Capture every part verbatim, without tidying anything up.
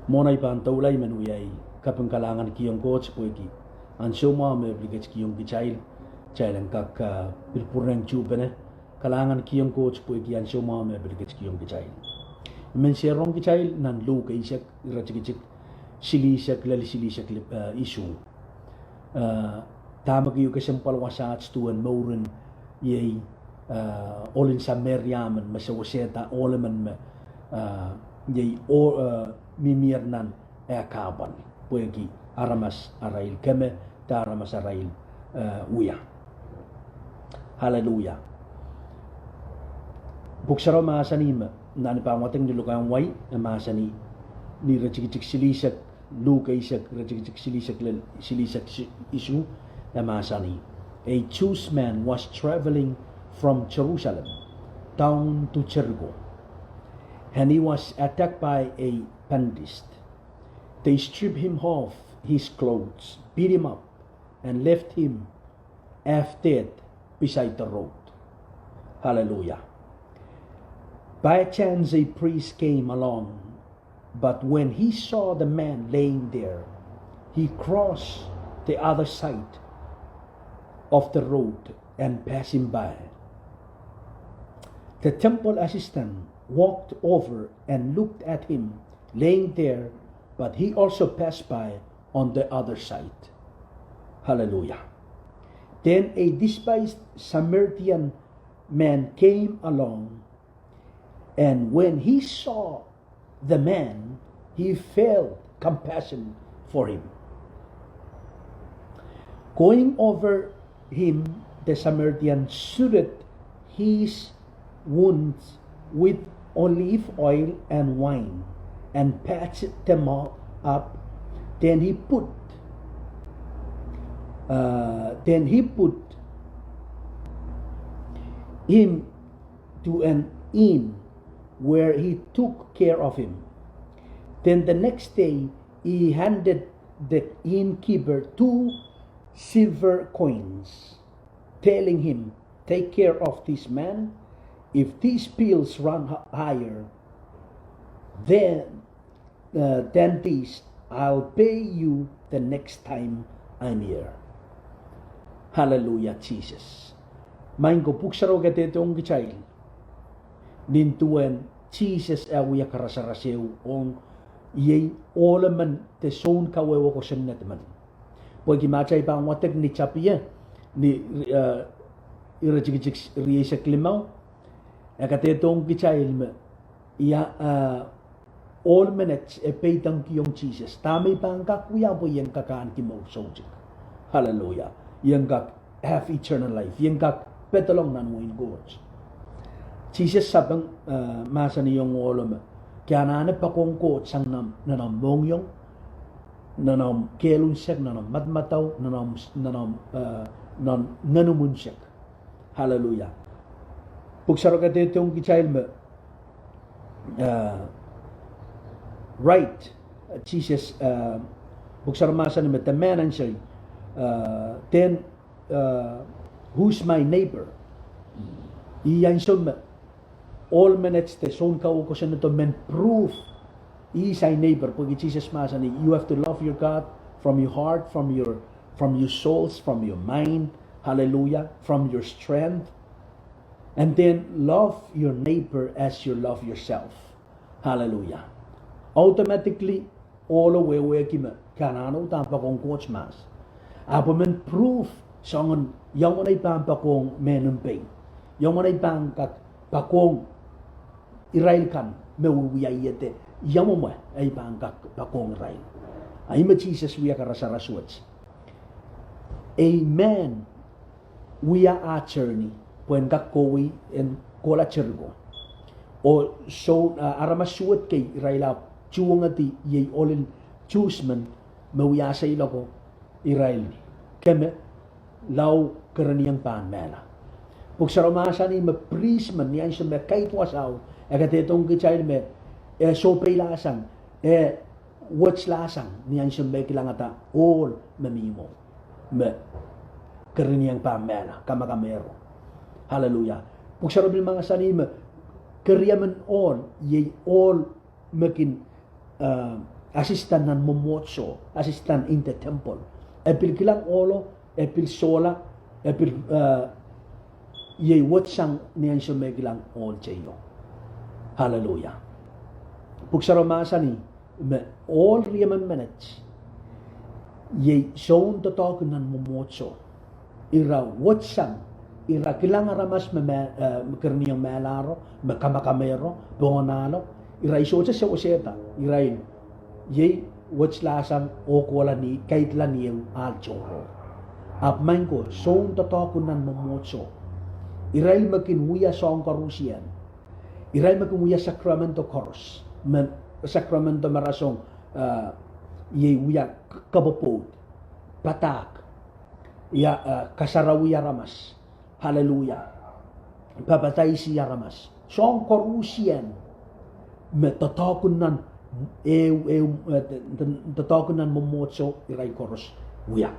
Mwohn ei pahn doula, I men wia ei kaping kalahngan kihong Koht pwehki ansou mwahu me e pil ketikihong kitail, kitail en kak, ah, pil pwurehng tuhpene. Kalahngan kihong Koht pwehki ansou mwahu me e pil ketikihong kitail. I men sehrong kitail nan Luk eisek, iretikitik silihsek lel silihsek, eh, isuh. Eh, dahme keieu kesempwal wasaht duwen mouren iei, eh, ohl en Sameria men me sewesehda ohl emen me, eh, iei o-, eh, mihmier nan eh kahpwal, pwehki aramas arail keme, de aramas arail, eh, wia. Aleluia. Pwuhk Sarawi mahsanih me, nan I pahn wadek ni luhk en wai, e mahsanih, ni iretikitik silihsek, Luk eisek, iretikitik silihsek lel silihsek isuh, e mahsanih, a Jewish man was traveling from Jerusalem down to Jericho, and he was attacked by a bandit. They stripped him of his clothes, beat him up, and left him half dead beside the road. Hallelujah. By chance, a priest came along, but when he saw the man laying there, he crossed the other side of the road and passed him by. The temple assistant walked over and looked at him laying there, but he also passed by on the other side. Hallelujah. Then a despised Samaritan man came along, and when he saw the man, he felt compassion for him. Going over him, the Samaritan soothed his wounds with olive oil and wine, and patched them all up. Then he put, uh, then he put him to an inn where he took care of him. Then the next day he handed the innkeeper two silver coins, telling him, take care of this man. If these bills run h-, higher, then uh, than this, I'll pay you the next time I'm here. Hallelujah, Jesus. Maing ko, Pwuhk Sarawi kadehdehiong kitail nin duwen Sises eh wia karasaras ehu ong iei ohl emen de soun kawehwe kosonned men. Pwehki ma kitail pahn wadek ni tapie, ni, eh, iretikitik rieisek limau, e kadehdehiong kitail me, ia, eh, ohl menet e peidengkihong Sises. Dahme I pahn kak wia pwe I en kak ahneki mour soutuk? Hallelujah. I en kak have eternal life. I en kak pedolong nan wehin Koht. Sises sapeng, eh, mahsanihong ohl emen, ke anahne poakohng Koht sang nan, nan omw mohngiong, nan omw kehl unsek, nan omw madamadau, nan omw, nan omw, eh, nan omw ngehnumw unsek. Hallelujah. Pwuhk Sarawi kadehdehiong kitail me, uh, right, uh, Sises, uh, Pwuhk Sarawi mahsanih me the man answered, uh, then, uh, who's my neighbor? Ih ansou me ohl menet de soun kawehwe kosonnedo men prove, he is thy neighbor. Pwehki Sises mahsanih, you have to love your God from your heart, from your, from your souls, from your mind, hallelujah, from your strength. And then love your neighbor as you love yourself. Hallelujah. Automatically, ohl wehwehki me ke anahne uhdahn poakohng Koht mahs. Ahpw men prove soangen ia mwomwen ei pahn poakohng mehn mpe. Ia mwomwen ei pahn kak poakohng irail kan me wiewia iede. Ia mwomwen ei pahn kak poakohng irail. A ih me Sises wia karasaras wet. A man wia ah journey pwehn kak kohwei en kohla Jeriko. Oh soun, ah, aramas suwed kei irail ahpw tuhwongedi iei ohl en Suhs men me wia seiloako irail, keme, lao kerenieng pahn mehla. Pwuhk Sarawi mahsanih me priest men ni ansou me kaidwasao, e kadehdehiong kitail me e sohpeilahsang, e wetlahsang ni ansou me e kilangada ohl me mihmi mwo me kerenieng pahn mehla, kamakamehro. Hallelujah. Pwuhk Sarawi pil mahsanih me keriemen ohl iei ohl me kin, eh, assistant nan mwomwohdiso, assistant in the temple. E pil kilang ohlo, e pil sohla, e pil, eh, iei wet sang ni ansou me kilang ohl teio. Hallelujah. Pwuhk Sarawi mahsanih me ohl riemen menet iei soun doadoahk nan mwomwohdiso. Ira wet sang, ira kilang aramas me, me, eh, kereniong mehlahro, me kamakamehro, pohnahlo, ira sohte sewesehda, ira iei wet lahsang oh kohla ni, kaidla ni ehu ahl tohrohr. Ahpw maing ko, soun doadoahk nan mwomwohdiso, irail me kin wia soahng koarusie, irail me kin wia sakramento koaros, me sakramento me rasehng, eh, iei wia k-, kapwopwoud, padahk, ia, eh, kasarawih aramas. Hallelujah. Papadaisi aramas. Soahng koarusie me doadoahk nan, eh, eh, eh, doadoahk nan mwomwohdiso irail koaros wia.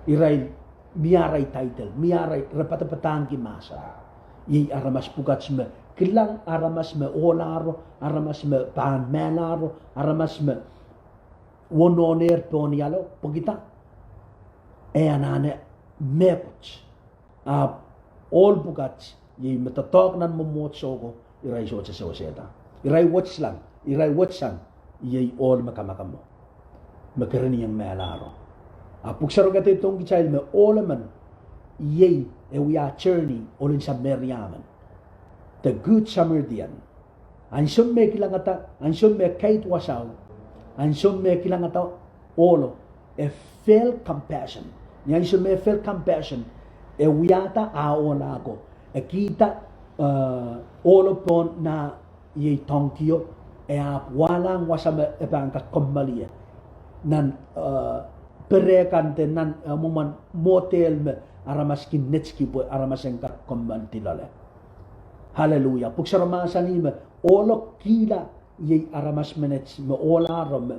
Irail mie arail title, mie arail, re padapadahngki mahsen. Iei aramas pwukat me kilang aramas me ohlahro, aramas me pahn mehlahro, aramas me wonohnehr pohn ialo, pwekida e anahne mehkot. Ahpw ohl pwukat iei me doadoahk nan mwomwohdiso ko, irail sohte sewesehda. Irail wet sang, irail wet sang, iei ohl me kamakamo, me kereniong mehlahro. Ahpw Pwuhk Sarawi kadehdehiong kitail me ohl emen iei e wia attorney ohl en Sameria men, the Good Samaritan. Ansou me kilangada, ansou me kaid wasao, ansou me kilangada ohlo, e feel compassion. Ni ansou me feel compassion, e wiahda ah ohla ko, e kihda, eh, ohlo pohn nah iei dongkio, e ahpw wahlahng wasa me e pahn kak kommoal ie. Nan, eh, pere kan de nan, eh, mwomwen motel me aramas kin netiki pwe aramas en kak kommoaldi loale. Hallelujah. Pwuhk Sarawi mahsanih me ohlo kihla iei aramas menet me ohlahro, me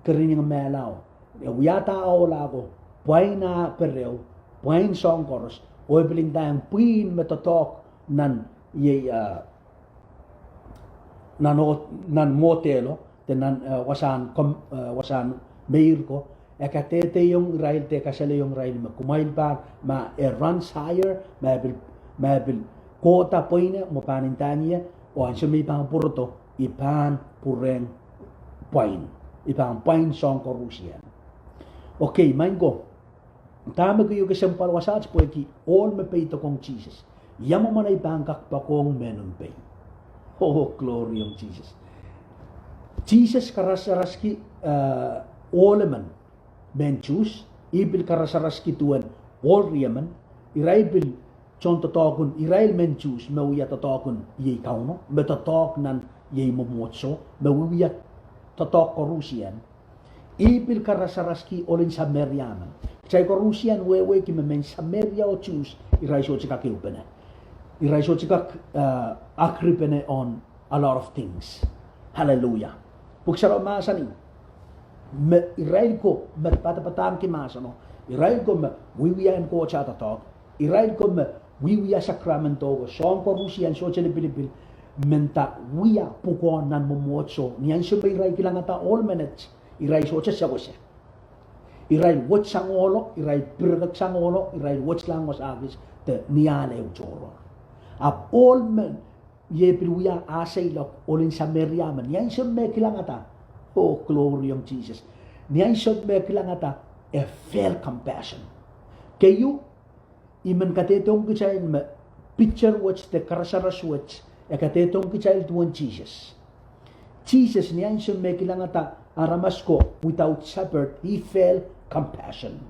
kereniong mehlahro. E wiahda ah ohla ko, pwain ah pereo, pwain soahng koaros, oh e pil ndaiong pwihn me doadoahk nan iei, eh, nan o-, nan motelo, de nan, eh, wasahn kom-, eh, wasahn meir ko, e kadehdehiong irail de kasalehiong irail me kumwail pahn, ma e runs higher, ma e pil, ma e pil kohda pweine, mwo pahn ndahng ie, oh ansou me I pahn pwurodo, I pahn pwurehng pwain, I pahn pwain soahng koarusie. Okay, maing ko. Dahme keieu kesempwal wasaht pwehki ohl me peidohng Sises. Ia mwomwen ei pahn kak poakohng mehn Pohnpei? Oh, glory ong Sises. Sises karasaraski, eh, ohl emen, mehn Suhs, ih pil karasaraski duwen ohl riemen, irail pil tohn doadoahk en irail mehn Suhs me wia doadoahk en iei Kauno, me doadoahk nan iei mwomwohdiso, me wiewia doadoahk koarusie. Ih pil karasaraski ohl en Sameria men. Kitail koarusie wehwehki me mehn Sameria oh Suhs, irail sohte kak ehupene. Irail sohte kak, eh, agripene on a lot of things. Hallelujah. Pwuhk Sarawi mahsanih me irail ko me padapadahngki mahseno, irail ko me wiewia en Koht ah doadoahk, irail ko me wiewia sakramento ko, soahng koarusie sohte lipilipil, menda wia pwukoa nan mwomwohdiso, ni ansou me irail kilangada ohl menet, irail sohte sewese. Irail wet sang ohlo, irail pirekeksang ohlo, irail wetlahng wasa kis de ni ahl ehu tohrohr. Ahpw ohl men, iei pil wia ah seiloak, ohl en Sameria men, ni ansou me kilangada, oh, glory ong Sises. Ni ansou me kilangada, e feel compassion. Keieu, I men kadehdehiong kitail me picture wet de karasaras wet, e kadehdehiong kitail duwen Sises. Sises ni ansou me kilangada aramas ko without shepherd, he feel compassion.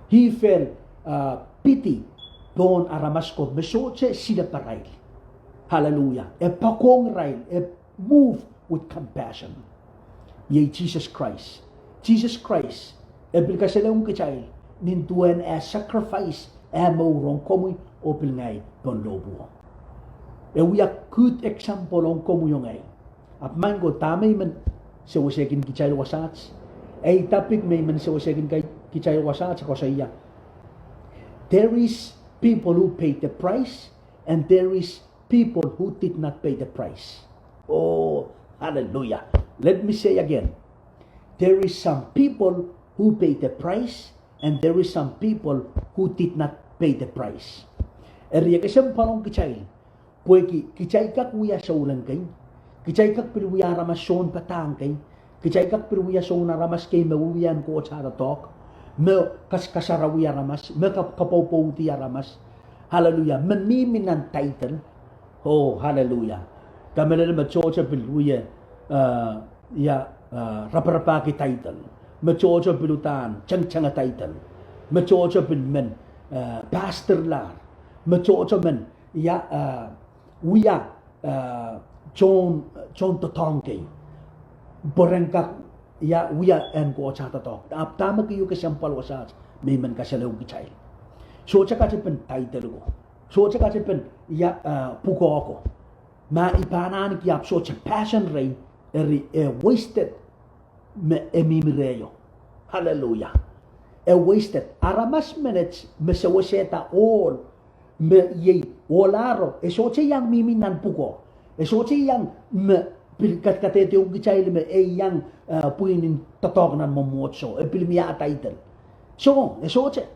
He feel, uh, pity pohn aramas ko me sohte silepe irail. Hallelujah. E poakohng irail, e move with compassion. Iei Sises Krais. Sises Krais, e pil kasalehiong kitail, nin duwen eh sacrifice, eh mour ong komwi oh pil ngehi pohn lohpwuo. E wia good example ong komwi oh ngehi. Ahpw maing ko, dahme I men sewesehkin kitail wasaht? Ei topic me I men sewesehkin kitail wasaht koasoia, there is people who paid the price and there is people who did not pay the price. Oh, hallelujah. Let me say again. There is some people who pay the price, and there is some people who did not pay the price. Eri e kesempwal ong kitail, pwehki kitail kak wia souleng kei, kitail kak pil wia aramas sounpadahk kei, kitail kak pil wia soun aramas kei me wiewia en Koht ah doadoahk, me kas- kasarawi aramas, me kap- kapwopwoudi aramas. Hallelujah. Me mihmi nan title. Oh, hallelujah. Kamehlele me tohto pil wia, uh, ia, uh, raparapahki title. Me tohto pil uhdahn tengtenge title. Me tohto pil men, uh, pastor lahr. Me tohto men ia, uh, wia, uh, tohn, tohn doadoahk kei, pwe ren kak ia wia en Koht ah doadoahk. Ahpw dahme keieu kesempwal wasaht me I men kasalehiong kitail, sohte katepen title ko, sohte katepen ia, uh, pwukoa ko. Ma I pahn ahneki ahpw sohte passion rei, eri e wasted me e mihmi rehio. Hallelujah. E wasted. Aramas menet me sewesehda ohl, me iei ohlahro, e sohte iang mihmi nan pwukoa. E sohte iang me pil kat- kadehdehiong kitail me e iang, uh, pwihn en doadoahk nan mwomwohdiso, e pil mie title. Soh, e sohte.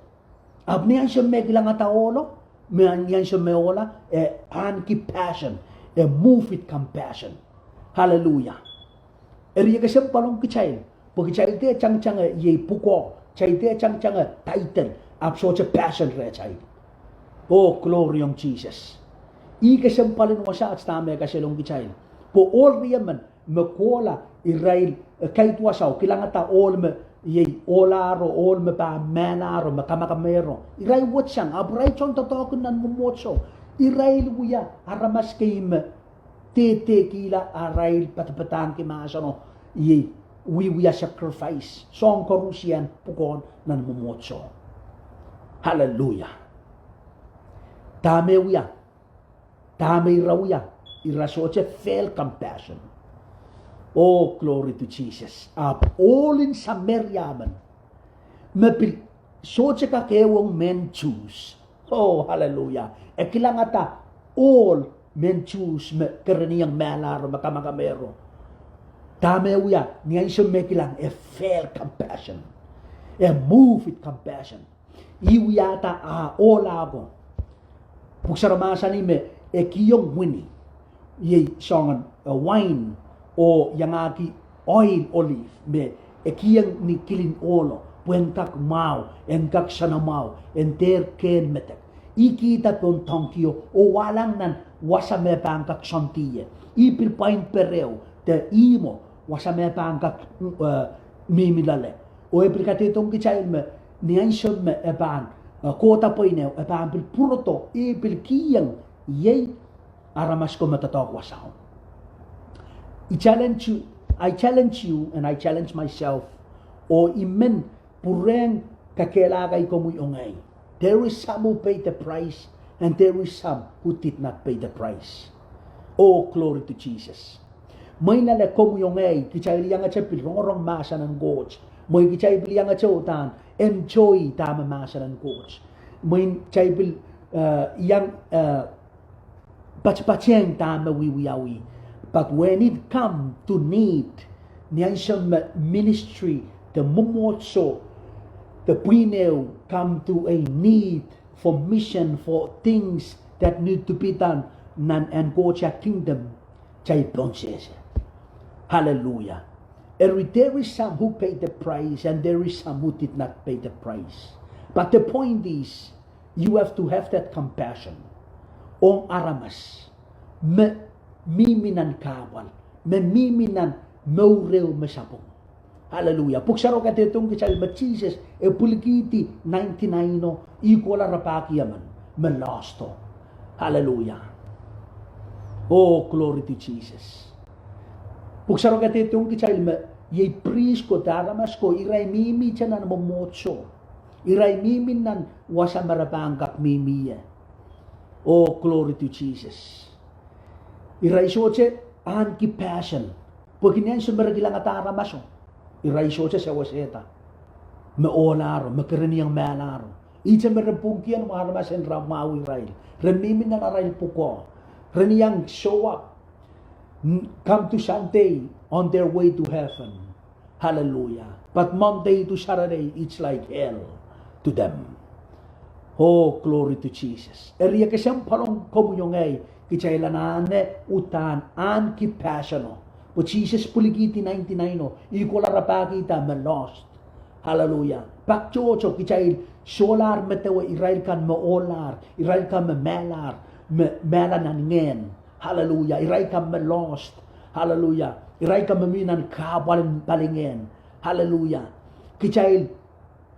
Ahpw ni ansou me e kilangada ohlo, me ni ansou me ohla, e ahneki passion, e move with compassion. Hallelujah. Eri e kesempwal ong kitail, pwe kitail dehr tangtange iei pwukoa, kitail dehr tangtange title, ahpw sohte passion rehtail. Oh, glory ong Sises. Ih kesempwal en wasaht dahme e kasalehiong kitail, pwe ohl riemen me kohla, irail, eh, kaidehn wasao, kilangada ohl me iei ohlahro, ohl me pahn mehlahro, me kamakamehro. Irail wedsang, ahpw irail tohn doadoahk nan mwomwohdiso. Irail wia aramas kei me dehdehkihla arail padapadahngki mahseno, iei wiewia sacrifice, soahng koarusie pwukoahn nan mwomwohdiso. Hallelujah. Dahme wia, dahme ira wia, ira sohte feel compassion. Oh, glory to Jesus. Ahpw ohl en Sameria men, me pil sohte kak ehuong mehn Suhs. Oh, hallelujah. E kilangada ohl mehn Suhs me kereniong mehlahro, me kamakamehro. Dahme wia, ni ansou me kilang, e feel compassion. E move with compassion. Ih wiahda ah ohla ko. Pwuhk Sarawi mahsanih me e kihong wini, iei soangen, eh, wain, oh iangahki oil olive me e kihong ni kilin ohlo pwe en kak mwahu, en kak soanamwahu, en dehr kehn medek. Ih kihda pohn donkio oh wahlahng nan wasa me pahn kak soandi ie. Ih pil pwain pereo de ihmwo, wasa me pahn kak, eh, mihmi loale. Oh e pil kadehdehiong kitail me ni ansou me e pahn, eh, kohda pweino, e pahn pil pwurodo, e pil kihong iei aramas ko me doadoahk wasao. I challenge you, I challenge you and I challenge myself, oh I men pwurehng kakehlaka komwi oh ngehi. There is some who paid the price and there is some who did not pay the price. Oh, glory to Jesus. Mwein ale komwi oh ngehi, kitail iangete pil rongorong mahsen en Koht. Mwein kitail pil iangete uhdahn enjoy dahme mahsen en Koht. Mwein kitail pil, eh, iang, eh, patpatehng dahme wiewiawi. But when it come to need, ni ansou me ministry de mwomwohdiso de pwihn ehu come to a need for mission, for things that need to be done nan en Koht ah kingdom, kitail pohnsehse. Hallelujah. Eri, there is some who paid the price and there is some who did not pay the price. But the point is, you have to have that compassion ong aramas me mihmi nan kahpwal, me mihmi nan mour ehu me sapwung. Hallelujah. Pwuhk Sarawi kadehdehiong kitail me Sises e pwilikihdi ninety-nine o, ih kohla rapahki emen me lost o. Hallelujah. Oh, glory to Jesus. Pwuhk Sarawi kadehdehiong kitail me iei priest ko de aramas ko, irail mihmihte nan mwomwohdiso. Irail mihmi nan wasa me re pahn kak mihmi ie. Oh, glory to Jesus. Irail sohte ahneki passion. Pwehki ni ansou me re kilangada aramaso, irail sohte sewesehda me ohlahro, me kereniong mehlahro. Ihte me re pwungkihong aramas en ra mwahu irail. Re mihmi nan arail pwukoa. Re iang show up, come to Sunday on their way to heaven. Hallelujah. But Monday to Saturday, it's like hell to them. Oh, glory to Jesus. Eri e kesempwal ong komwi oh ngehi, kitail anahne uhdahn ahneki passion o. Pwe Sises pwilikihdi ninety-nine o, ih kohla rapahkihda me lost. Hallelujah. Pak tohto kitail solahr medewe irail kan me ohlahr, irail kan me mehlahr, me mehla nan ngehn. Hallelujah. Irail kan me lost. Hallelujah. Irail kan me mi nan kahpwal en palingehn. Hallelujah. Kitail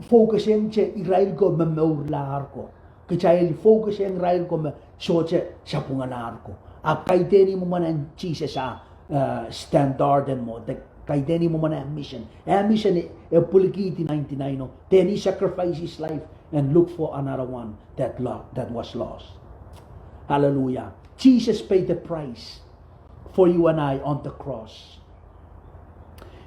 focusehngte irail ko me mourlahr ko. Kitail focusehng irail ko me sohte sapwungalahr ko. Ahpw kaidehn ih mwomwen en Sises ah, eh, standard en mwo, de kaidehn ih mwomwen eh mission. Eh mission e, e pwilikihdi ninety-nine o. Then he sacrificed his life and look for another one that lo-, that was lost. Hallelujah. Jesus paid the price for you and I on the cross.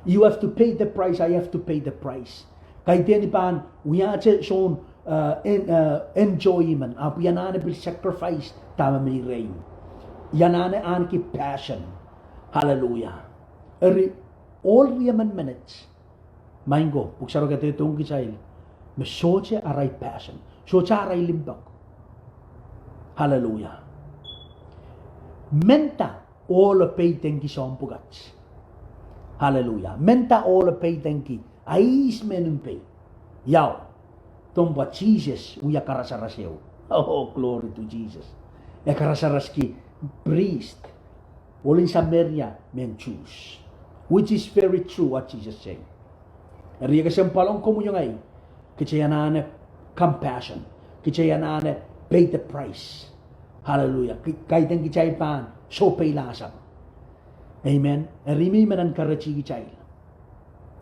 You have to pay the price, I have to pay the price. Kaidehn I pahn wiahte soun, eh, en-, eh, enjoyment, ahpw I anahne pil sacrifice dahme mi rehi. I anahne ahneki passion. Hallelujah. Eri, ohl riemen menet, maing ko, Pwuhk Sarawi kadehdehiong kitail me sohte arail passion, sohte arail limpoak. Hallelujah. Menda ohlo peidengki soahng pwukat. Hallelujah. Menda ohlo peidengki, a ihs mehn mpei? Iao, dompwa Sises wia karasaras ehu. Oh, glory to Jesus. E karasaraski priest, ohl en Sameria, mehn Suhs. Which is very true what Jesus said. Eri e kesempwal ong komwi oh ngehi, kitail anahne compassion. Kitail anahne pay the price. Hallelujah. Ki-, kaidehn kitail pahn sohpeilahsang. Amen. Eri I men encourage kitail.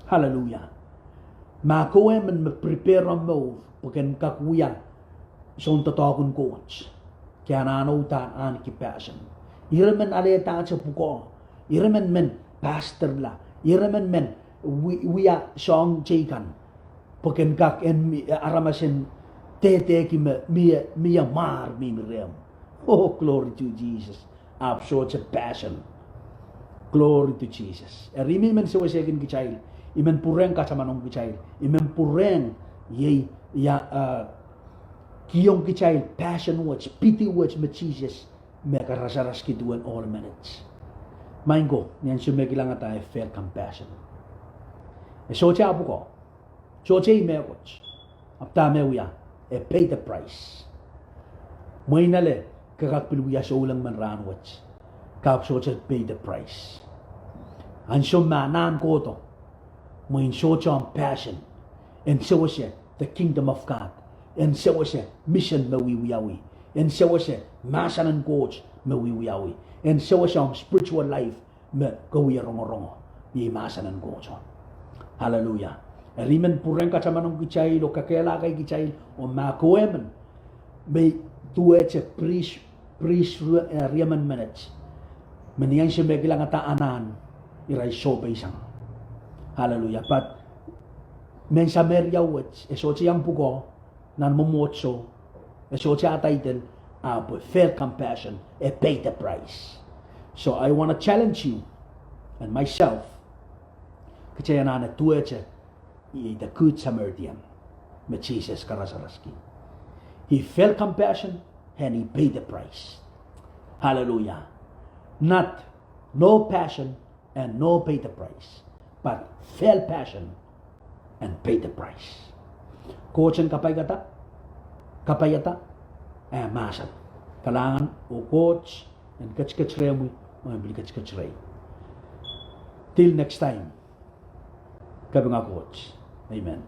Hallelujah. Ma ke emen me prepare omw mour pwe ken kak wia soun doadoahk en Koht, ke anahne uhdahn ahneki passion. Ire men alehdahte pwukoa, ire men men pastorla, ire men men wi-, wia soahng teikan, pwe ken kak en mi-, aramas en dehdehki me mie, mie mwahr mihmi rehmw. Oh, glory to Jesus. Ahpw sohte passion. Glory to Jesus. Eri I men sewesehkin kitail, I men pwurehng katamanong kitail, I men pwurehng iei, ia, eh, kihong kitail passion wet, pidi wet me Sises me karasaraski duwen ohl menet. Maing ko, ni ansou me kilangada e feel compassion. E sohte ah pwukoa, sohte ih mehkot. Ahpw dahme e wia, e pay the price. Mwein ale ke kak pil wia souleng men rahnwet, ke ahpw sohte pay the price. Ansou me nahn kohdo, mwein sohte omw passion en sewese the kingdom of God, en sewese mission me wiwiawi, en sewese mahsen en Koht me wiwiawi, en sewese omw spiritual life me ke wie rongorongo, iei mahsen en Koht. Hallelujah. Eri I men pwurehng katamanong kitail oh kakehlaka kitail, oh ma ke emen me duwehte priest, priest rie-, eh, riemen menet, me ni ansou me kilangada anahn, irail sohpeisang. Hallelujah. But mehn Sameria wet, e sohte iang pwukoa nan mwomwohdiso, e sohte ah title, ahpw e feel compassion, e pay the price. So I want to challenge you and myself, kitail anahne duwehte iei the good Samaritan me Sises karasaraski. He felt compassion and he paid the price. Hallelujah. Not no passion and no pay the price, but felt passion and pay the price. Koht en kapaiada, kapaiada, eh, mahsen. Kalahngan oh Koht en ketiket rehmwi, oh en pil ketiket rehi. Till next time. Kapinga Koht. Amen.